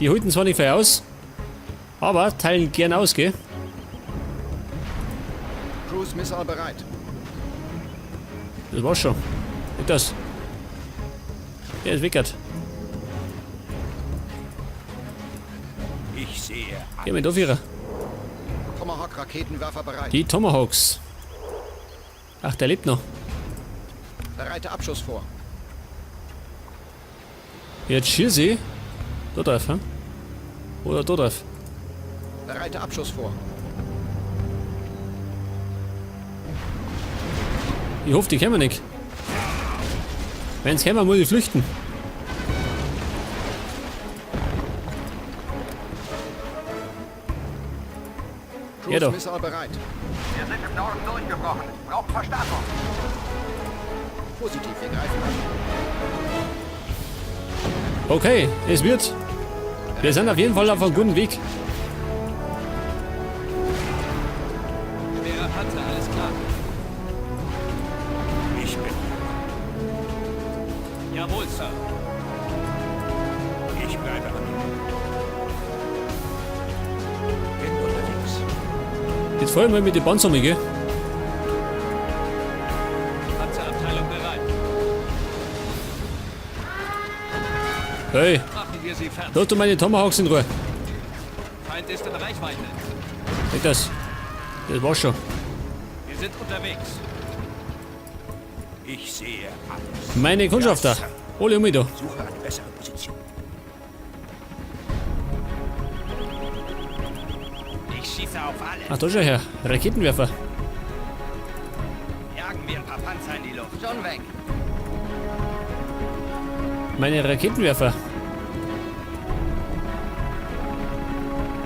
Die halten zwar nicht viel aus, aber teilen gern aus, gell? Cruise Missile bereit. Das war's schon. Nicht das. Der ist wickert. Ich sehe Geh mit auf ihrer. Tomahawk Raketenwerfer bereit. Die Tomahawks. Ach, der lebt noch. Bereite Abschuss vor. Jetzt schieße ich. Da drauf, hm? Oder da drauf. Bereite Abschuss vor. Ich hoffe, die kommen nicht. Wenn's kommen, muss ich flüchten. Ja, Cruise doch. Missile bereit. Wir sind im Norden durchgebrochen. Brauchen Verstärkung. Positiv, wir greifen an. Okay, es wird. Wir sind auf jeden Fall auf einem guten Weg. Schwerer Panzer, alles klar. Ich bin. Jawohl, Sir. Ich bleibe an. Bin unterwegs. Jetzt fahren wir mit den Panzern, gell? Panzerabteilung bereit. Hey, Machen wir sie fertig. lass du meine Tomahawks in Ruhe. Feind ist in Reichweite. Nicht das. Das war's schon. Wir sind unterwegs. Ich sehe alles. Meine Kundschafter. Ja, Sir. Alle um mich da. Suche eine bessere Position. Ich schieße auf alle. Ach, da schau her. Raketenwerfer. Jagen wir ein paar Panzer in die Luft. Schon weg. Meine Raketenwerfer.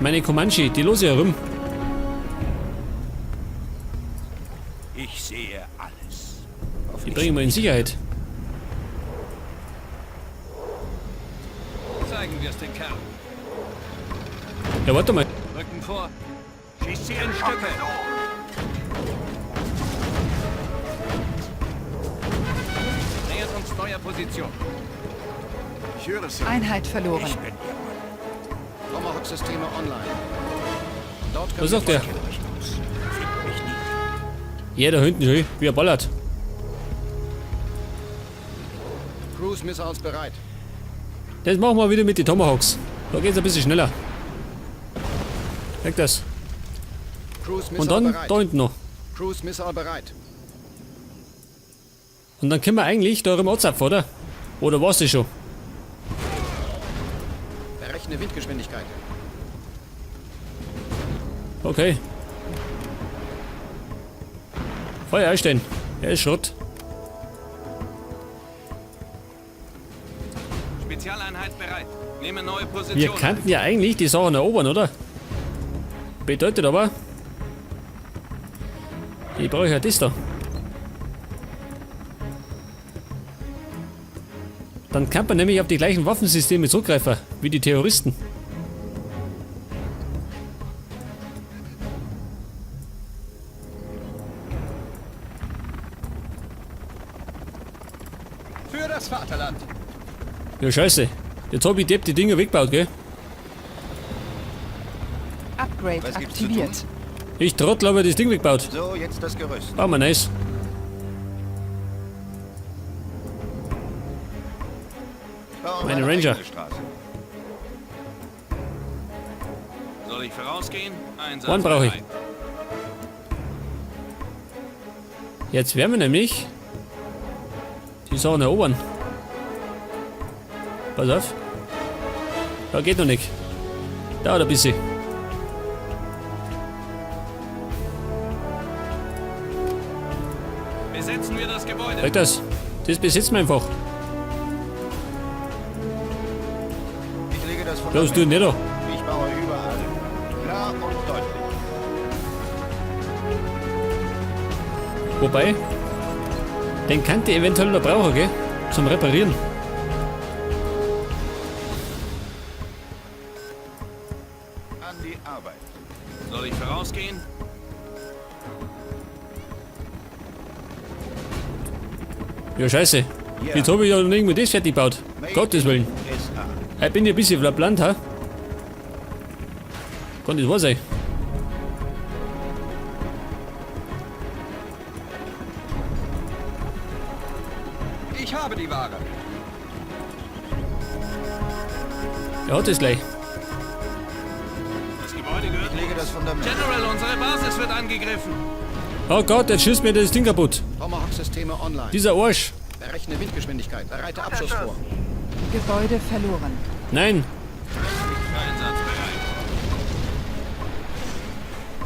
Meine Comanche, die los herum. Ich sehe alles. Die bringen wir in Sicherheit. Zeigen wir es den Kerl. Ja, warte mal. Rücken vor. Schießt sie in Stücke. Nähert uns neuer Position. Ich höre es. Einheit verloren. Ich bin Ihr Mann. Tomahawk-Systeme online. Dort können Was wir sagt der? Kenne mich aus. Find mich nicht. Ja, da hinten schon, wie er ballert. Cruise Missiles bereit. Das machen wir wieder mit den Tomahawks. Da geht's ein bisschen schneller. Merk das. Cruise Missile Und dann bereit. da hinten noch. Cruise Missile bereit. Und dann können wir eigentlich da im anzapfen, oder? Oder war's das schon? Berechne Windgeschwindigkeit. Okay. Feuer einstellen. Er ist Schrott. Spezialeinheit bereit. Nehme neue Position. Wir könnten ja eigentlich die Sachen erobern, oder? Bedeutet aber, ich brauche ja das da. Dann kann man nämlich auf die gleichen Waffensysteme zurückgreifen, wie die Terroristen. Für das Vaterland. Ja, scheiße. Jetzt hab ich Depp die Dinger weggebaut, gell? Upgrade Was gibt's zu aktiviert. Ich Trottel habe das Ding weggebaut. So, jetzt das Gerüst. War mal nice. Bauen Meine eine Ranger. eigene Straße. Soll ich vorausgehen? Einsatz One brauche ich. bereit. Jetzt werden wir nämlich die Sachen erobern. Pass auf. Da geht noch nicht. Dauert ein bisschen. Besetzen wir das Gebäude. Sag das. Das besitzen wir einfach. Ich lege das Los, Fundament. du nicht da. Ich baue überall. Klar und deutlich. Wobei, den kann die eventuell noch brauchen, gell? Zum Reparieren. An die Arbeit. Soll ich vorausgehen? Ja, scheiße. Ja. Jetzt habe ich ja noch irgendwie das fertig gebaut. Made Gottes Willen. in USA. Ich bin ja ein bisschen verplant, ha? Kann das wahr sein? Ich habe die Ware. Er hat es gleich. Das Gebäude gehört Ich lege das Fundament. General, unsere Basis wird angegriffen. Oh Gott, jetzt schießt mir das Ding kaputt. Tomahawk-Systeme online. Dieser Arsch. Berechne Windgeschwindigkeit. Bereite Abschuss vor. Gebäude verloren. Nein, Einsatzbereit.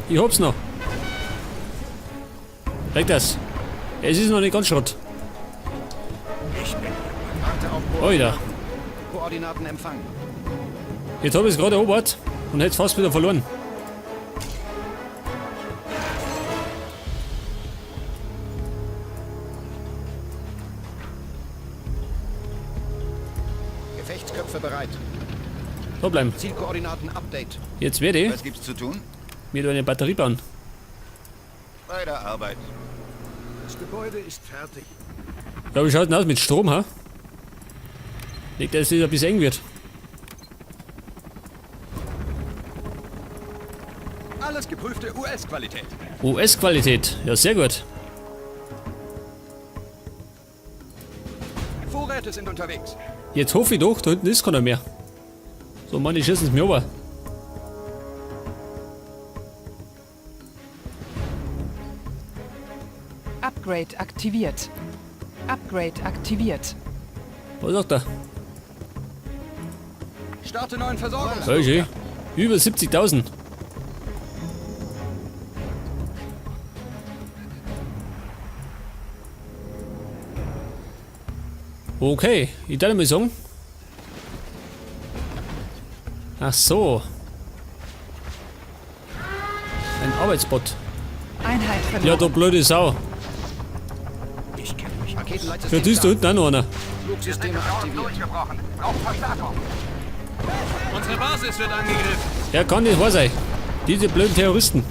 ich hab's noch. Weg das. Es ist noch nicht ganz Schrott. Ich bin Warte auf Alter, Koordinaten empfangen. jetzt hab ich's gerade erobert und hätt's fast wieder verloren. Gefechtsköpfe bereit. Da bleiben. Zielkoordinaten Update. Jetzt werde ich Was gibt's zu tun? mir da eine Batterie bauen. Bei der Arbeit. Das Gebäude ist fertig. Ja, wie schaut denn aus mit Strom, ha? Nicht, dass es ein bisschen eng wird. Alles geprüfte US-Qualität. US-Qualität. Ja, sehr gut. Vorräte sind unterwegs. Jetzt hoffe ich doch, da hinten ist keiner mehr. So, Mann, die schießen es mir runter. Upgrade aktiviert. Upgrade aktiviert. Was sagt er? Starte neuen Versorgungs. Ja, schön. Über 70.000. Okay, ich darf mal sagen. Ach so. Ein Arbeitsbot. Einheit verloren. Ja, du blöde Sau. Ich kenne mich aus. Ja, Raketenleitsystem da ist da hinten auch noch einer. Flugsysteme aktiviert. Durchgebrochen. Braucht Verstärkung. Unsere Basis wird angegriffen. Ja, kann nicht wahr sein. Diese blöden Terroristen.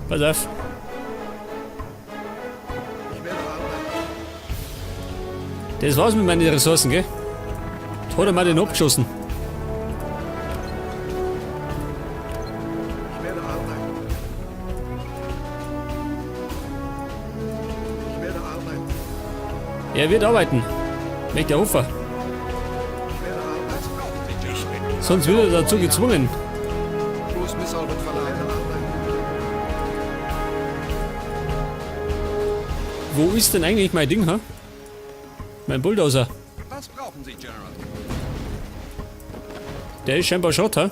Pass auf. Ich werde arbeiten. Das war's mit meinen Ressourcen, gell? Jetzt hat er mal den abgeschossen. Ich werde arbeiten. Ich werde arbeiten. Er wird arbeiten. Möchte der Hofer. Ich werde arbeiten. Ich bin Sonst wird er dazu gezwungen. Cruise Missile wird verladen. Wo ist denn eigentlich mein Ding, ha? Mein Bulldozer. Was brauchen Sie, General? Der ist scheinbar Schrott, ha?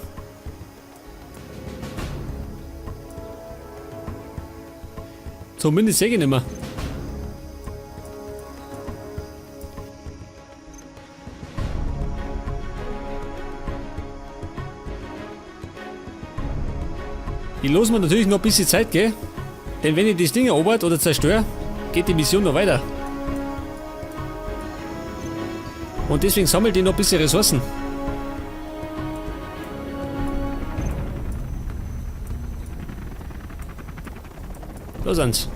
Zumindest sehe ich ihn nicht mehr. Ich los mir natürlich noch ein bisschen Zeit, gell? Denn wenn ich das Ding erobert oder zerstöre, geht die Mission noch weiter. Und deswegen sammelt ich noch ein bisschen Ressourcen. Da sind's.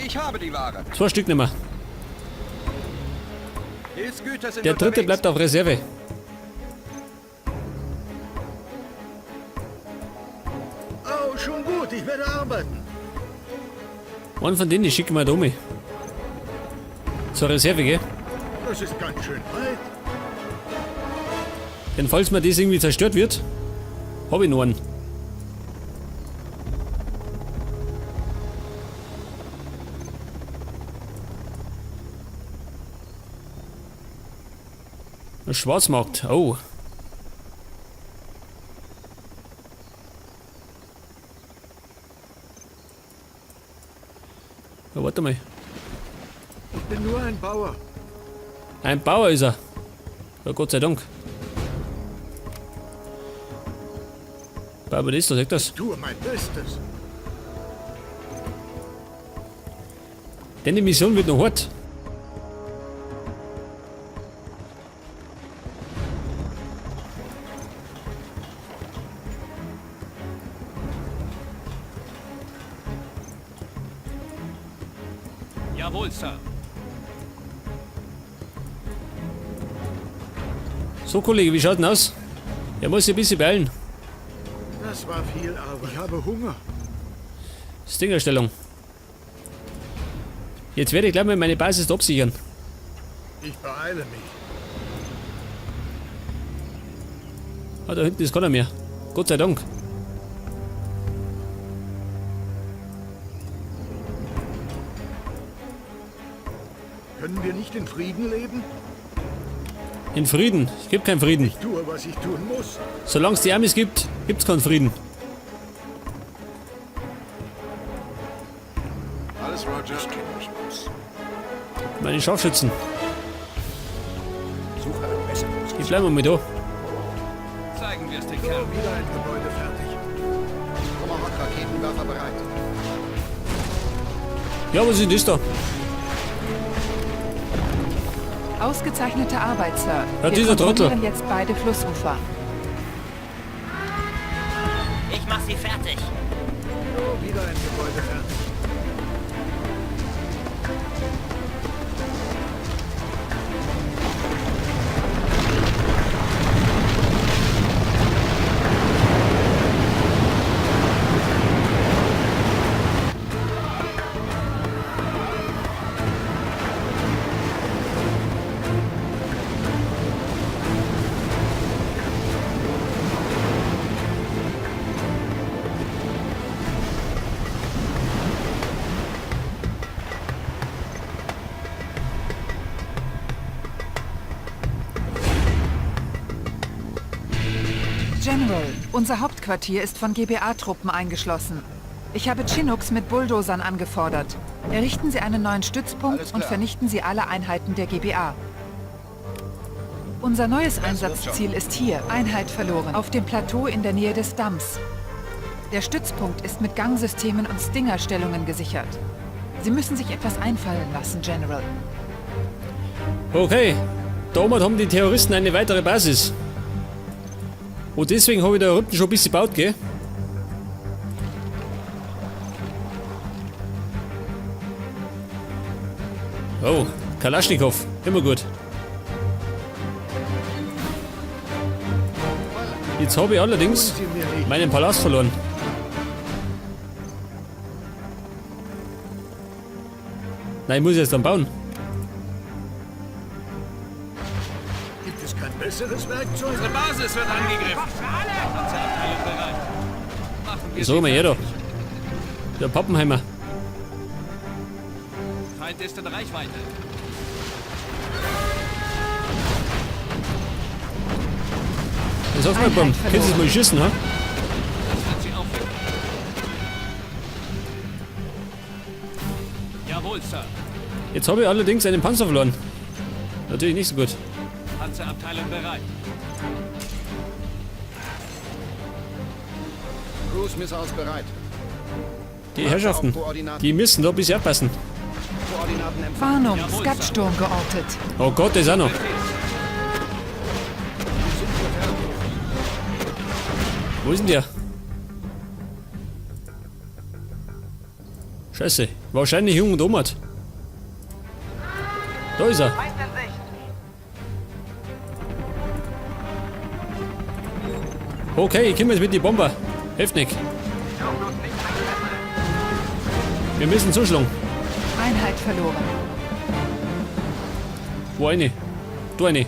Ich habe die Ware. Zwei Stück nicht mehr. Hilfsgüter sind Der dritte unterwegs. bleibt auf Reserve. Oh, schon gut. Ich werde arbeiten. Einen von denen, die schicken wir da um. Zur Reserve, gell? Das ist ganz schön weit. Denn falls mir das irgendwie zerstört wird, hab ich noch einen. Ein Schwarzmarkt, oh. Ja, warte mal. Ich bin nur ein Bauer. Ein Bauer ist er. Ja, Gott sei Dank. Aber das, da sagt das. Tue mein Bestes. Denn die Mission wird noch hart. Jawohl, Sir. So, Kollege, wie schaut denn aus? Er muss sich ein bisschen beeilen. Das war viel Arbeit. Ich habe Hunger. Stingerstellung. Jetzt werde ich gleich mal meine Basis absichern. Ich beeile mich. Ah, da hinten ist keiner mehr. Gott sei Dank. Können wir nicht in Frieden leben? In Frieden. Es gibt keinen Frieden. Ich tue, was ich tun muss. Solange es die Amis gibt, gibt es keinen Frieden. Alles Roger. Ich kenne mich aus. Meine Scharfschützen. Suche eine bessere Position. Die bleiben wir mal da. Zeigen wir es den Kerl. Wieder ein Gebäude fertig. Tomahawk-Raketenwerfer bereit. Ja, was ist denn das da? Ausgezeichnete Arbeit, Sir. Ja, Wir dieser Trottel. kontrollieren jetzt beide Flussufer. Ich mach sie fertig. So, wieder ein Gebäude fertig. General, unser Hauptquartier ist von GBA-Truppen eingeschlossen. Ich habe Chinooks mit Bulldozern angefordert. Errichten Sie einen neuen Stützpunkt Alles und klar. vernichten Sie alle Einheiten der GBA. Unser neues wird Einsatzziel ist hier. Einheit verloren. Auf dem Plateau in der Nähe des Damms. Der Stützpunkt ist mit Gangsystemen und Stingerstellungen gesichert. Sie müssen sich etwas einfallen lassen, General. Okay. Da oben haben die Terroristen eine weitere Basis. Und deswegen habe ich da unten schon ein bisschen gebaut, gell? Oh, Kalaschnikow. Immer gut. Jetzt habe ich allerdings Sie mir nicht. meinen Palast verloren. Nein, ich muss jetzt dann bauen. Gibt es kein besseres Werkzeug? Unsere Basis wird angegriffen. Panzerabteilung bereit. Machen wir So, sie mal her da. fertig. Der Pappenheimer. Feind ist in Reichweite. Das sag's mal, Bum. Einheit Kannst du mal schießen, ha? Das wird sie aufwecken. Jawohl, Sir. Jetzt habe ich allerdings einen Panzer verloren. Natürlich nicht so gut. Panzerabteilung bereit. Cruise Missiles bereit. Die Herrschaften, die müssen da ein bisschen aufpassen. Koordinaten empfangen. Warnung, Jawohl, Skat-Sturm geortet. Oh Gott, das auch noch. Wo ist denn der? Scheiße, wahrscheinlich jung und Omat. Da ist er. Feind in Sicht. Okay, ich komme jetzt mit die Bomber. Hilft nicht. Wir müssen zuschlagen. Einheit verloren. Wo eine? Du eine.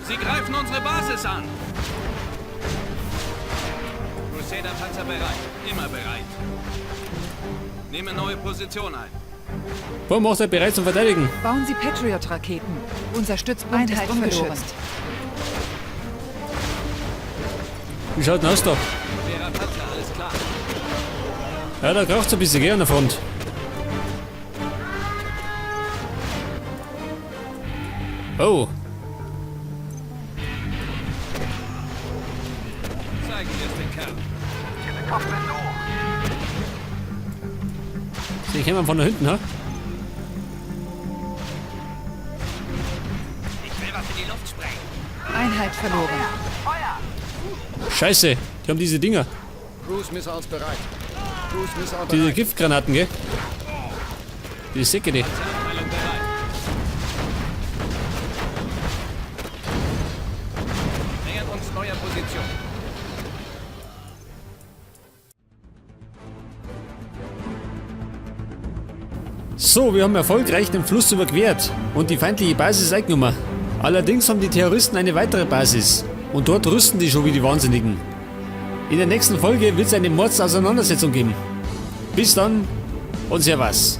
Sie greifen unsere Basis an. Crusader Panzer bereit. Immer bereit. Nehme neue Position ein. Warum macht er bereit zum Verteidigen? Bauen Sie Patriot-Raketen. Unser Stützpunkt Einheit ist ungeschützt. Wie schaut denn aus da? Schwerer Panzer, alles klar. Ja, da kracht's ein bisschen, gell, an der Front. Oh, Zeigen wir es den Kerl. sie kämen von da hinten, ha? Ich will was in die Luft sprengen. Einheit verloren. Scheiße, die haben diese Dinger. Cruise Missiles bereit. Cruise Missile Diese bereit. Giftgranaten, gell? Die Säcke, die. Panzerabteilung bereit. Nähern uns neuer Position. So, wir haben erfolgreich den Fluss überquert und die feindliche Basis eingenommen. Allerdings haben die Terroristen eine weitere Basis und dort rüsten die schon wie die Wahnsinnigen. In der nächsten Folge wird es eine Mordsauseinandersetzung geben. Bis dann und Servus.